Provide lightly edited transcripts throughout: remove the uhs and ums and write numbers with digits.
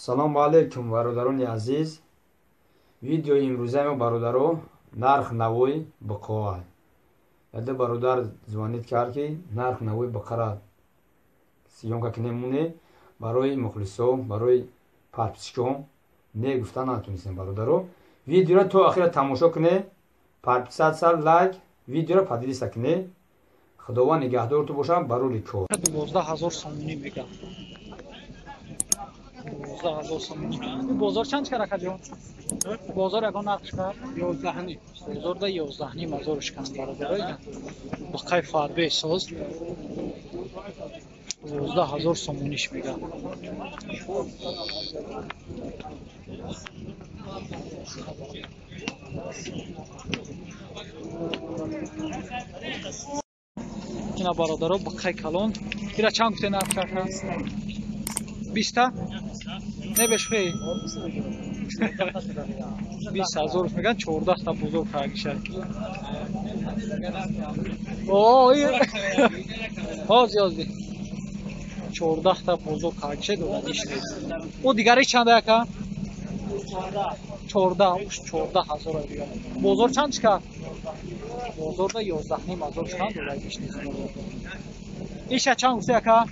Салому алейкум, бародарони азиз. Видеои имрӯзаи мо, бародаро, нарх навои биқоа. Яде бародар звонит кард, ки нарх навои биқара съёмка кинемуне барои мухлисо, барои подписчикон. Не гуфта натунистем, бародаро. Видеоро то ахира тамошо куне, подписаться, лайк, видеоро поделиться куне. Худованд нигаҳдорту бошам барои кор. 12 000 сомонӣ мегам. 12 000 сомонӣ. Бозор чанд карака ҷон? Бозор ягон нархш кард? 11,5. Бозорда 11,5 ҳазор шикан, бародаро. Бақай фарбе соз. 12 000 сомониш мегам. Ина, бародаро, бақай калон. Ира чанд гуфте нарх кард? Биста? Не бешфей. 20 000 меган, 14 та бузург каргиша. Ой. Ҳози ҳози. 14 та бузург каргиша додагиш нест. О дигари чанда, яка? 14, уш 14 000 дигар. Бозор чанд чика? Бозорда 11,5 ҳазор чикан додагиш нест. Иша чанд гуфте, яка?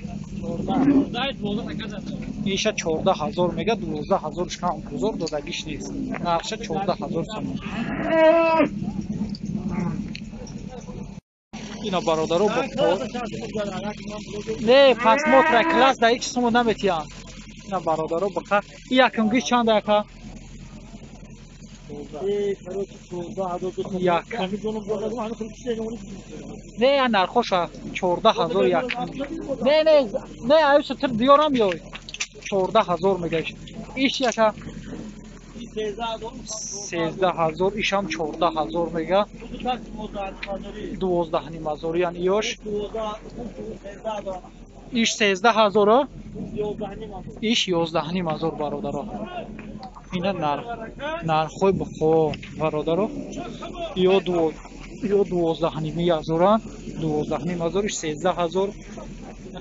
Иша 14 000 мега, 12 000 шикан бозор додагиш нест. Нархша 14 000 сомон. Ина, бародаро, не просмотра класс да ҳеҷ сумо наметиҳанд. Ина, бародаро, бақа якумгиш чанда, яка? Не, нархоша 14 000 як. Не, не, не, аюса тир диёрам ёй. 14 000 мегаш. Иш, яка? 13 000, ишам 14 000 мега. 12,5 ҳазор ян иёш. Иш 13 000, иш 11,5 ҳазор, бародаро. Ина нарх нархҳои бухо, бародаро. Ё 12,5 ҳазоранд, 12,5 ҳазор, иш 13 000.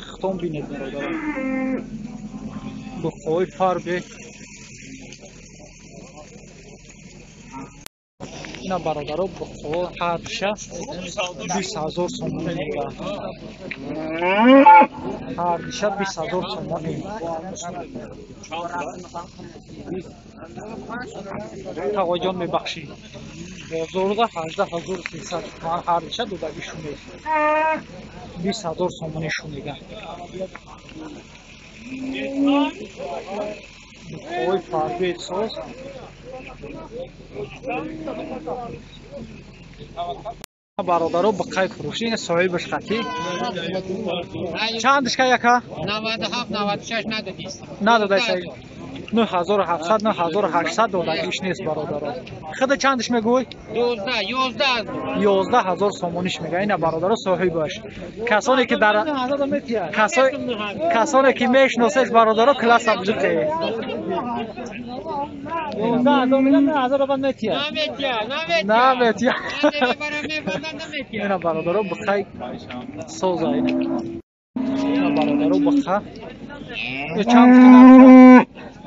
Хитом бинед, бародаро. Бухои фарбе. Ина, бародаро, бухо ҳардуша 20 000 сомонӣ мега. Ҳардуша 20 000 сомонӣ. Тағоҷон, мебахшӣ. Бозорда 18 300 ман ҳардуша додагӣ шунед. 20 000 сомонӣ шунега. Бухои фарбе соз. Бародаро, бақай фурӯшӣ, ина соҳибаш хатӣ. Чандишка, яка? 97, 96 надодӣ. Надодай, 9700, 9800 додагиш нест, бародаро. Худа чандиш мегӯй? 12, 11. 11 000 сомониш мега. Ина, бародаро, соҳибаш. Касоне ки дар касоне ки мешиносеш, бародаро, класса бҷиқе. 11 000 мега, 9000 бад метия. Наметия, наметия. Наметия. Наметия. Ина, бародаро, бақай соза ина. Ина, бародаро, бақа. Чанд?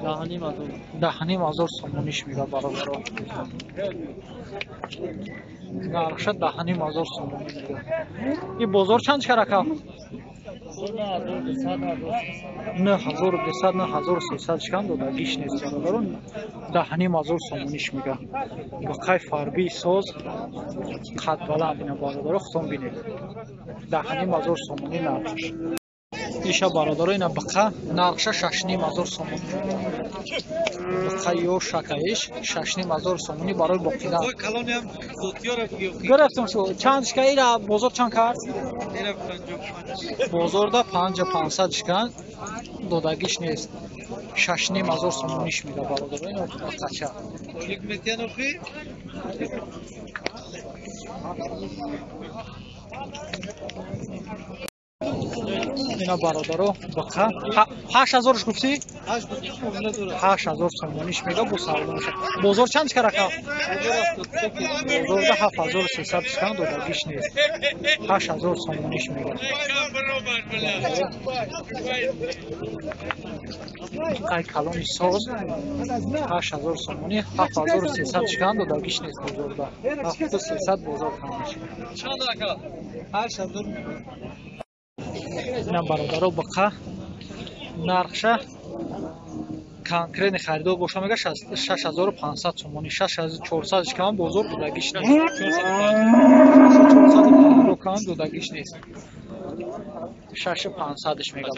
10,5 ҳазор сомониш мега, бародаро. Нархша 10,5 ҳазор сомонӣ мега. И бозор чанд шарака? 9200, 9300 шикан додагиш нест, бародаро. 10,5 ҳазор сомониш мега. Бақай фарбии соз, қадбаланд. Ина, бародаро, худтон бинед. 10,5 ҳазор сомонӣ нархш. Иша, бародаро, ина бақа нархша 6,5 ҳазор сомонӣ. Бақа ё шакаиш 6,5 ҳазор сомонӣ барои боқидан. Гирифтам шу. Чанд шика ира бозор чанд кард? Бозорда 5500 шикан додагиш нест. 6,5 ҳазор сомониш мега, бародаро, ина бақача. Ина бародаро бақа 8000 гуфтӣ? 8000 сомониш мега бо савдо меша. Бозор чанд чикарака? Бозорда 7300 чикан додагиш нест. 8000 сомониш мега. Қай калони соз 8000 сомонӣ 7300 чикан додагиш нест бозорда. 7300 бозор камиш. Чанд ака? 8000. Ина бародаро бақа нархша конкретни харидор боша мега 6500 сомонӣ 6400 чикан бозор додагиш нест. 450 кан додагиш нест. 6500 мега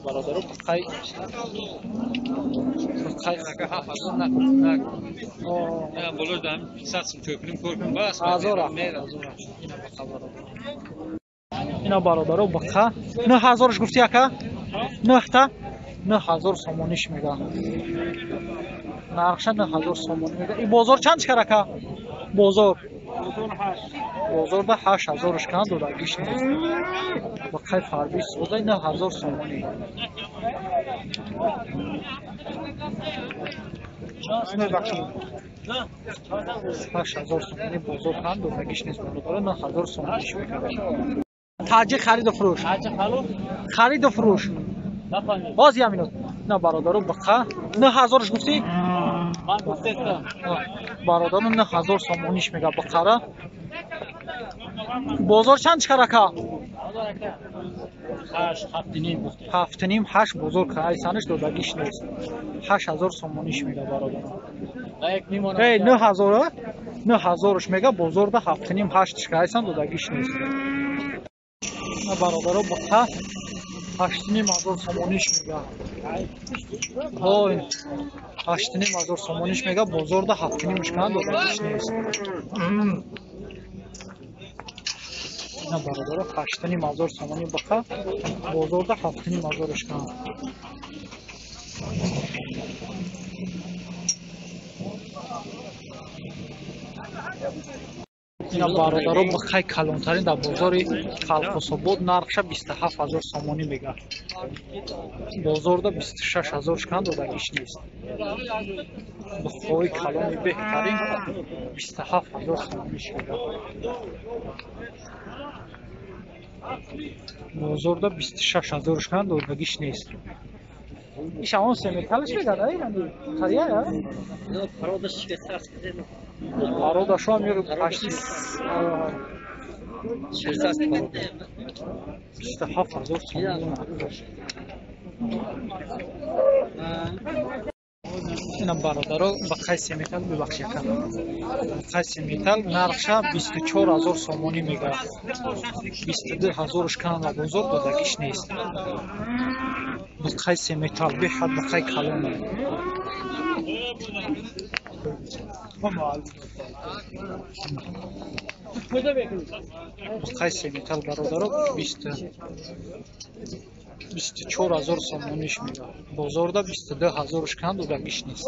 бародаро бақай бақай 7000 накун. На болош дам 500 сум чӯкунем кор кун бас. Ҳазор ина бақа бародаро. Ина бародаро бақа 9000 гуфти ака? 9 та 9000 сомониш мега. Нархша 9000 сомонӣ мега. И бозор чанд чикар ака? Бозор. Бозорда 8000 кан додагиш нест. Бақай фарби соза 9000 сомонӣ. 8000 сомонӣ бозор кан додагиш нест бародаро 9000 сомониш мега. Таҷик хариду фурӯш. Хариду фурӯш. Боз як минут. На бародаро бақа 9000 гуфтӣ? Ман гуфтам. Бародаро 9000 сомониш мега бақара. Бозор чанд чикар ака? 8 7.5 гуфтем. 7.5 8 бозор кайсаниш додагиш нест. 8000 сомониш мега бародаро. Эй 9000 9000 мега бозорда 7.5 8 кайсан додагиш нест. Бародаро бақа 8500 сомониш мега. Ой 8500 сомониш мега бозорда 7.5 кан додагиш нест. Ина бародаро 8500 сомонӣ бақа бозорда 7500 кан. Ина бародаро бақай калонтарин дар бозори Калхособод нархша 27000 сомонӣ мега. Бозорда 26000 кан додагиш нест. Бақои калони беҳтарин 27000 сомониш мега. Бозорда 26000 кан додагиш нест. Иш он семеталш мега да ини қария я? Пародашо ам ёр почти 27000 сомонӣ. Ина бародаро бақай семетал бибахш якам. Бақай семетал нархша 24000 сомонӣ мега. 22000 кан дар бозор додагиш нест. Бақай семетал беҳад бақай калона. Бақай семетал бародаро 24000 сомониш мега. Бозорда 22000 кан додагиш нест.